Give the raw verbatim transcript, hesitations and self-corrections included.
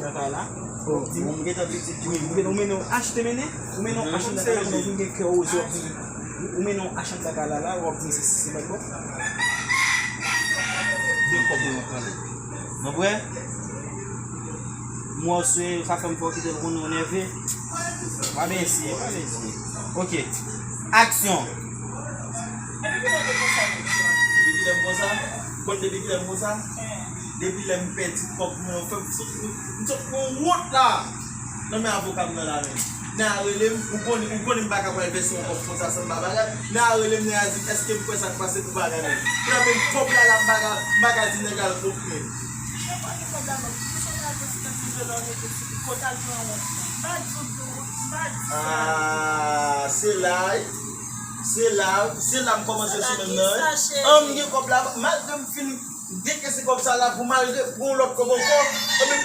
Kaka la. Ou di m gentan pitit wi, ou mennen yon ach te mennen, ou mennen yon ach anndan kaka la, ou vin gen kè oze, w ap di, ou mennen yon ach anndan kaka la, la, w ap di m se si se bèl bò. De kòb mwen nan kanè. Nan bwè? Mwen se sa fè m fè w kite l konnen w nève. Pa byen eseye, pa byen eseye. Ok. Aksyon. Depi kilè m konsa? Bon, depi kilè m konsa? Depi lè m pèdi kòb mwen, fè m sot, m sot pran wont la. Nan men avoka m nan la menm. Nèg a rele m, ou konnen, ou konnen m pa ka pral vèse yon kòb konsa san m pa bagay. Nèg a rele m, nèg a di, èske m kwè sa k pase pou bagay mwen? Pou la menm kòb la la, m pa ka, m pa ka di nèg al konprann. Mwen pa gen kòb la non. Mwen sonje al pran ti kantite dola w mete sou li, kote al pran wont lan. M pa di w de wont, m pa di sa. Ah, se la, se la, se la m kòmanse semèn nan, wi. An, m gen kòb la, malgre m fin dekese kòb sa la pou m al de, pou yon lòt kòb ankò. Ebyen,